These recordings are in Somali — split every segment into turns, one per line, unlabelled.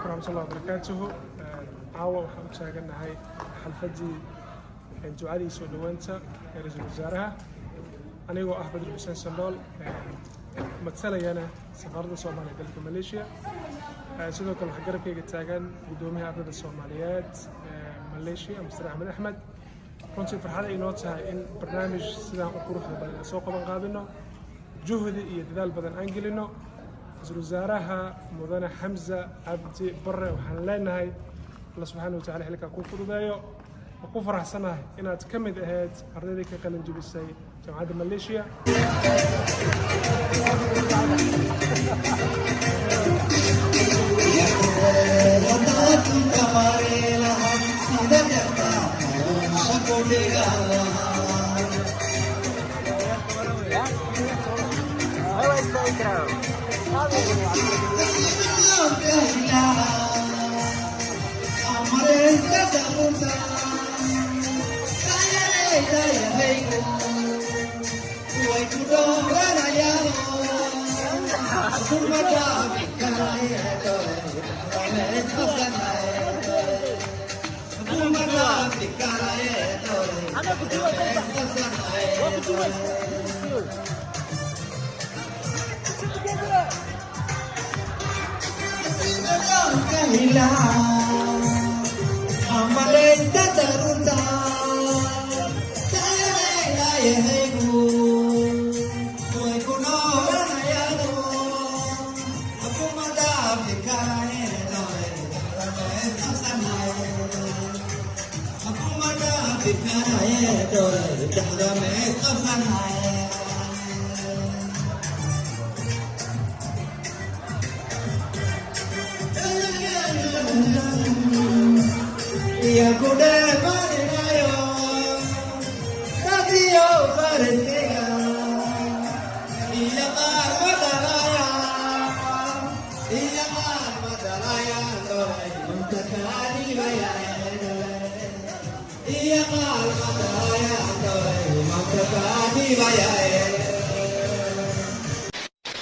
Calaykum waraxmatullahi wabarakaatuhu. Caawa waxaan u taagannahay xalfaddii ducadii soo dhoweynta ee ra-iisul wasaaraha, anigoo ah Badri Xuseen Sandool, matalayana safaaradda Soomaaliya dalka Malaysia. Sidoo kale waxaa garabkayga taagan guddoomiyaha ardayda Soomaaliyeed Malaysia, Mister Axmed Axmed. Runtii farxad ay noo tahay in barnaamij sidaan u quruxda badan aan soo qaban qaadino, juhdi iyo dadaal badan aan gelino. Ra-iisul wasaaraha mudane Xamza Cabdi Barre waxaan leenahay, Alla subxaana watacala xilkaa kuu fududeeyo. Waan ku faraxsanahay inaad ka mid ahayd ardaydii ka qalin jebisay jaamacadda Malaysia.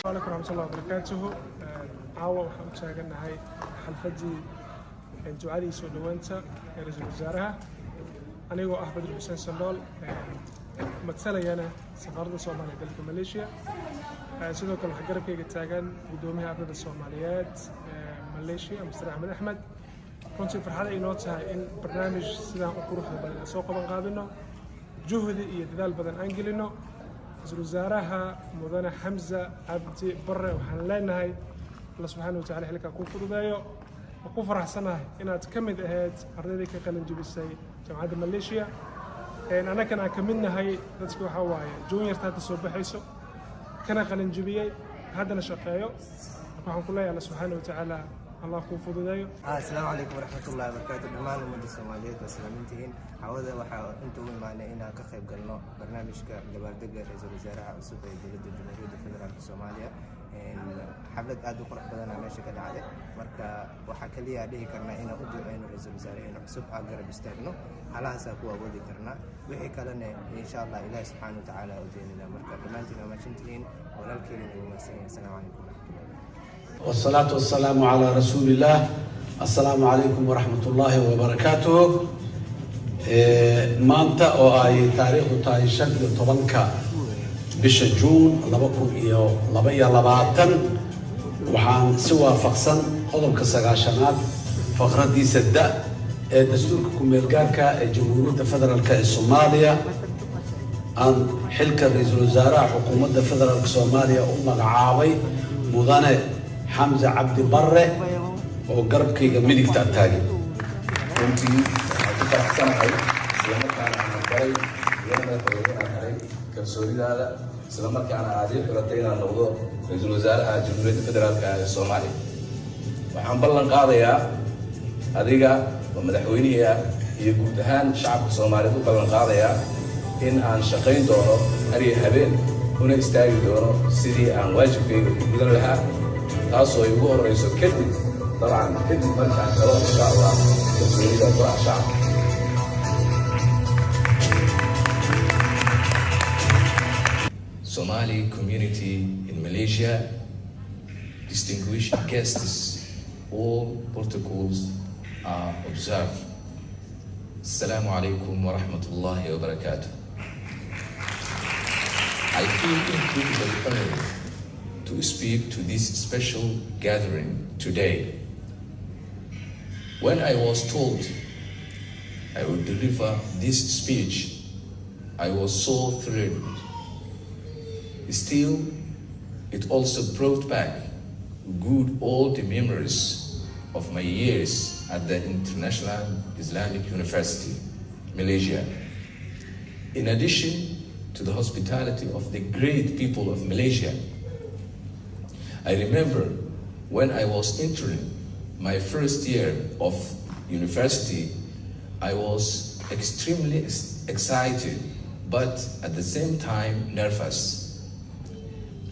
Calaykum waraxmatullahi wabarakaatuhu. Caawa waxaan u taagannahay xalfaddii ducadii soo dhoweynta ee ra-iisul wasaaraha, anigoo ah Badri Xuseen Sandool, matalayana safaaradda Soomaaliya dalka Malaysia. Sidoo kale waxaa garabkayga taagan guddoomiyaha ardayda Soomaaliyeed Malaysia, Mister Axmed Axmed. Runtii farxad ay noo tahay in barnaamij sidaan u quruxda badan aan soo qaban qaadino, juhdi iyo dadaal badan aan gelino. Ra-iisul wasaaraha mudane Xamza Cabdi Barre waxaan leenahay, Alla subxaana watacala xilkaa kuu fududeeyo. Waan ku faraxsanahay inaad ka mid ahayd ardaydii ka qalin jebisay jaamacadda Malaysia, annagana aan ka mid nahay dadka waxaa waaye juniorta hadda soo baxayso kana qalin jebiyey, haddana shaqeeyo. Marka waxaan ku leeyahay, Alla subxaana watacaala Allah kuu fududeeyo.
Asalaamu calaykum waraxmatullahi wabarakaatu. Dhammaan ummadda Soomaaliyeed waa salaamintihiin. Cawada waxaa inta u imaanay inaan ka qayb galno barnaamijka dabaaldega ra-iisul wasaaraha cusub ee dowladda Jamhuuriyadda Federaalka Soomaaliya. Xaflad aad u qurux badanaa meesha ka dhacday. Marka waxaa kaliya dhihi karnaa inaan u duceyno ra-iisul wasaaraheena cusub, aan garab istaagno, halahaasaa ku awoodi karnaa. Wixii kalena insha Allah Ilahi subxaana wa tacaala u deynina. Marka dhammaantiin waa mahadsantihiin, walaalkeena wuu mahadsan yahay. Asalaamu calaykum waraxmatullahi.
والصلاة والسلام على رسول الله. السلام عليكم ورحمة الله وبركاته. Maanta oo ay taariikhdu tahay 15-ka bisha Juun 2022, waxaan si waafaqsan qodobka 90aad faqradiisa da ee dastuurka ku-meelgaarka ee Jamhuuriyadda Federaalk ee Soomaaliya aan xilka ra-iisul wasaaraha xukuumadda federaalka Soomaaliya u magacaabay mudane Xamse Cabdi Barre oo garabkayga midigta taagan.
Runtii waxaan ku faraxsanahay, islamarkaana aan aqbalay, iyana madaxweyne aan helay kalsoonidaada, islamarkaana aad ii xulatay inaan noqdo ra-iisul wasaaraha Jamhuuriyadda Federaalka ee Soomaaliya. Waxaan ballan qaadayaa adiga oo madaxweynihii ah iyo guud ahaan shacabka Soomaaliyeed u ballan qaadayaa in aan shaqayn doono har iyo habeen, una istaagi doono sidii aan waajibkayga u gudan lahaa, taasoo ay ugu horreyso kadib, dabcan kadib markaan helo insha Allah kalsoonida golaha shacabka. Somali community in Malaysia, distinguished guests, all protocols are observed. Assalamu alaikum wa rahmatullahi wa barakatuh. I feel incredibly honored to speak to this special gathering today. When I was told I would deliver this speech, I was so thrilled. Still, it also brought back good old memories of my years at the International Islamic University, Malaysia. In addition to the hospitality of the great people of Malaysia, I remember when I was entering my first year of university, I was extremely excited, but at the same time nervous.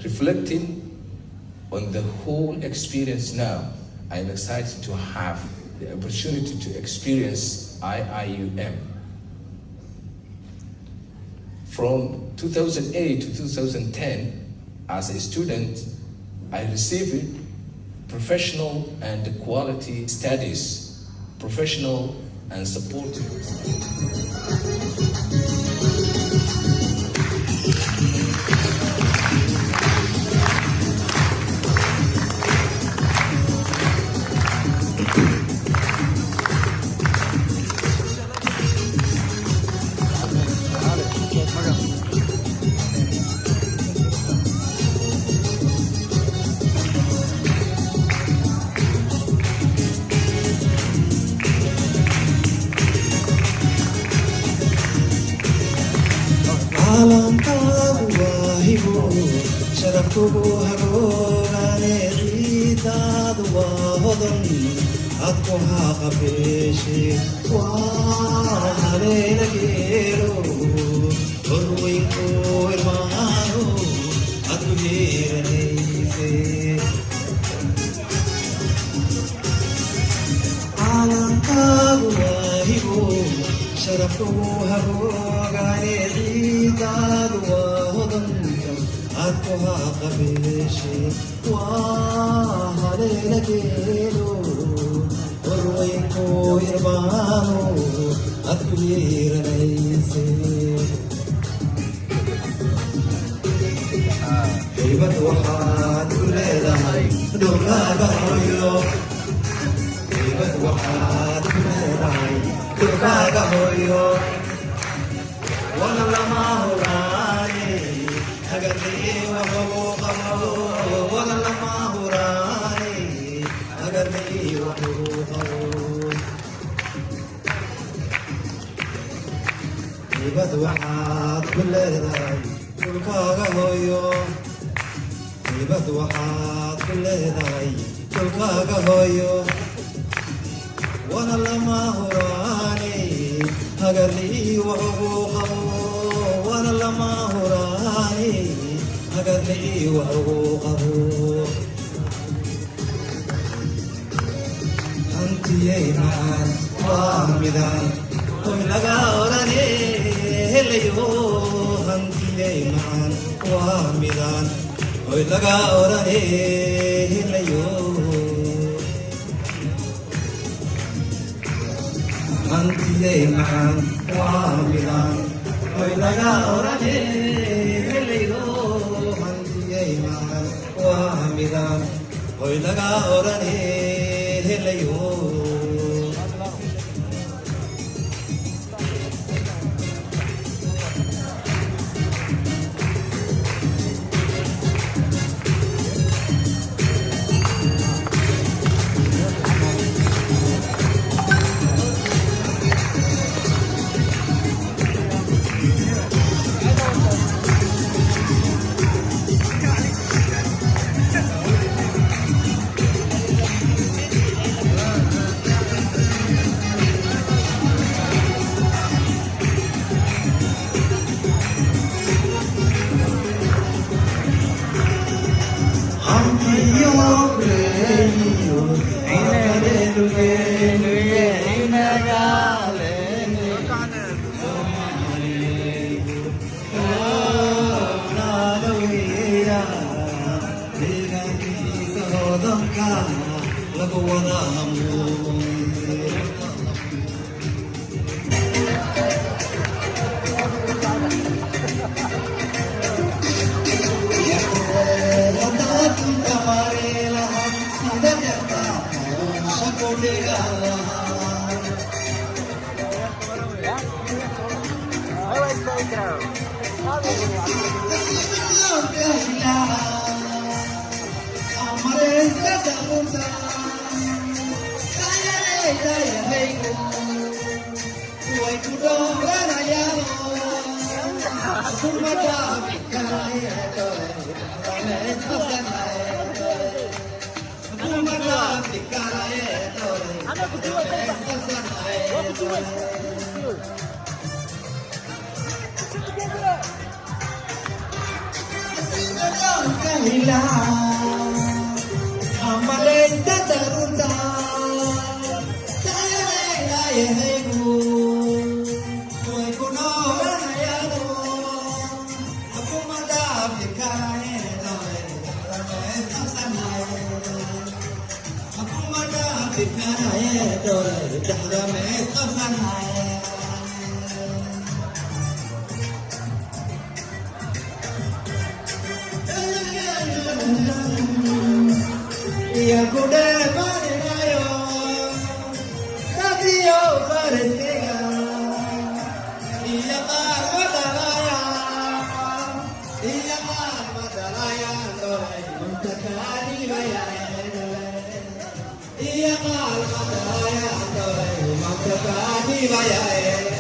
Reflecting on the whole experience now, I am excited to have the opportunity to experience IIUM. From 2008 to 2010, as a student, I received professional and quality studies, professional and supportive.
Caalamkaagu waa hibo, sharafkugu hagoogane, ciidaadu waa hodan aad ku haqabeeshe, waa haleela geelo horweynku irmaano aad ku heeranayse. Caalamkaagu waa hibo, sharafkugu hagoogane, ciidaadu waa hodanka aad ku haqabeeshe, waa haleela geelo horweynku irmaano aad ku yeeranayse. Haybad waxaad ku leedahay dhulkaaga hooyo, haybad waxaad ku leedahay dhulkaaga hooyo, wana lama huraane hagarlii wax ugu qabo, wana lama huraane hagarlii wax ugu qabo. Haybad waxaad ku leedahay dhulkaaga hooyo, haybad waxaad ku leedahay dhulkaaga hooyo, wana lama huraane hagarlii wax ugu qabo, wana lama huraane hagarlii wax ugu qabo. Hantiyey macaan waa midaan hoy laga orane helayo, hantiyey macaan waa midaan hoy laga orane helayo. Hantiyey macaan waa midaan hoy laga orane helayo, hantiyey macaan waa midaan hoy laga orane helayo. ku dhigan lahaa. Yeah.